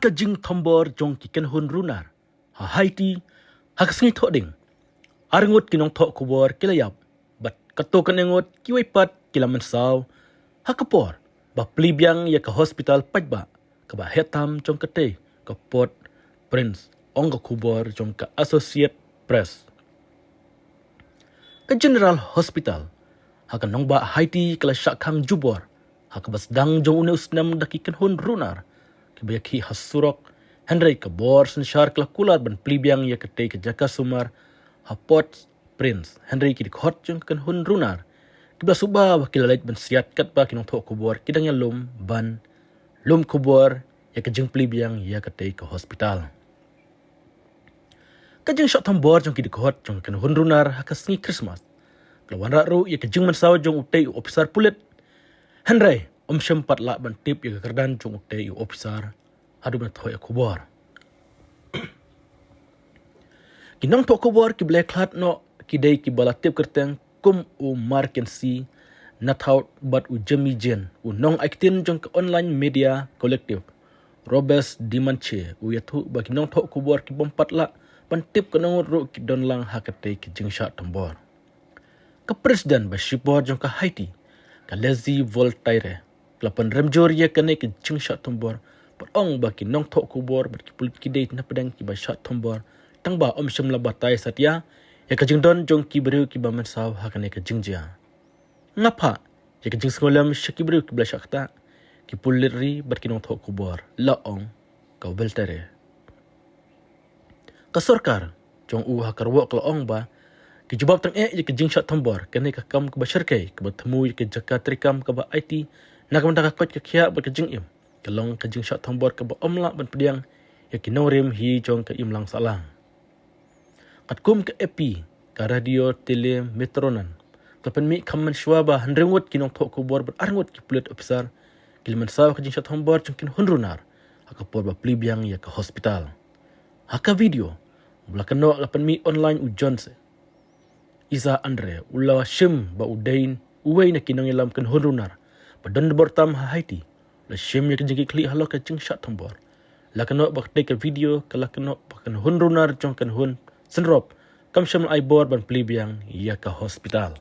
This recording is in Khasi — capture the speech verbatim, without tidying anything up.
Ka jingthombor jong ki kynhun runar ha Haiti ha ka sngi Thohdieng. Arngut ki nongthoh khubor ki la ïap bad katto katne ngut kiwei pat ki la mynsaw ha ka por ba plie biang ïa ka hospital paidbah kaba heh tam jong katei ka Port-au-Prince, ong ka khubor jong ka Associated Press. Ka General Hospital ha ka nongbah Haiti ka la shah khang jubor ha kaba sdang jong une u snem da ki kynhun runar kiba ïakhih ha surok, hynrei ka bor synshar ka la kular ban plie biang ïa katei ka jaka sumar ha Port-au-Prince, hynrei ki dkhot jong ka kynhun runar kiba suba ba ki la leit ban siat katba ki nongthoh khubor ki dang ïalum ban lum khubor ïa ka jingplie biang ïa katei ka hospital. Ka jingshah thombor jong ki dkhot jong ka kynhun runar ha ka sngi Christmas ka la wanrah ruh ïa ka jingmynsaw jong utei u ophisar pulit, hynrei ym shym pat lah ban tip ïa ka kyrdan jong utei u ophisar haduh ban thoh ïa khubor. Ki nongthoh khubor kiba la khlad noh ki dei kiba la tip kyrteng kum u Markensi Nathaud bad u Jemmy Jane, u nongai ktien jong ka Online Media Collective, Robes Dimanche, u ïathuh ba ki nongthoh khubor ki bym pat lah ban tip katno ngut ruh ki don lang ha katei ka jingshah thombor. Ka President ba shipor jong ka Haiti, ka Leslie Voltaire, ka la pynrem jur ïa kane ka jingshah thombor bad ong ba ki nongthoh khubor bad ki pulit ki dei na pdeng kiba shah thombor, tangba ym shym la batai satia ïa ka jingdon jong ki briew kiba mynsaw ha kane ka jingjia. Nga phah ïa ka jingsngewlem sha ki briew kiba la shah ktah, ki pulit ri bad ki nongthoh khubor, la ong ka Voltaire. Ka sorkar jong u ha ka ruh ka la ong ba ki jubab tang eh ïa ka jingshah thombor, kane ka kam kaba shyrkhei kaba thmu ïa ka jaka treikam kaba aiti na ka bynta ka koit ka khiah bad ka jingim, ka long ka jingshah thombor kaba ym lah ban pdiang ïa ki nongrim hi jong ka imlang sahlang. Katkum ka A P, ka Radio Télé Méditerranée ka la pynmih kham mynshuwa ba hynriew ngut ki nongthoh khubor bad arngut ki pulit ophisar ki la mynsaw ha ka jingshah thombor jong ki kynhun runar ha ka por ba plie biang ïa ka hospital. Ha ka video ba la kynnoh la pynmih online u Jonse Isa Andre u la shim ba u dei uwei na ki nongïalam kynhun runar ba don bor tam ha Haiti, u la shim ïa ka jingkitkhlieh halor ka jingshah thombor. La kynnoh ba katei ka video ka la kynnoh ba ka kynhun runar jong ka kynhun synrop kam shym la ai bor ban plie biang ïa ka hospital.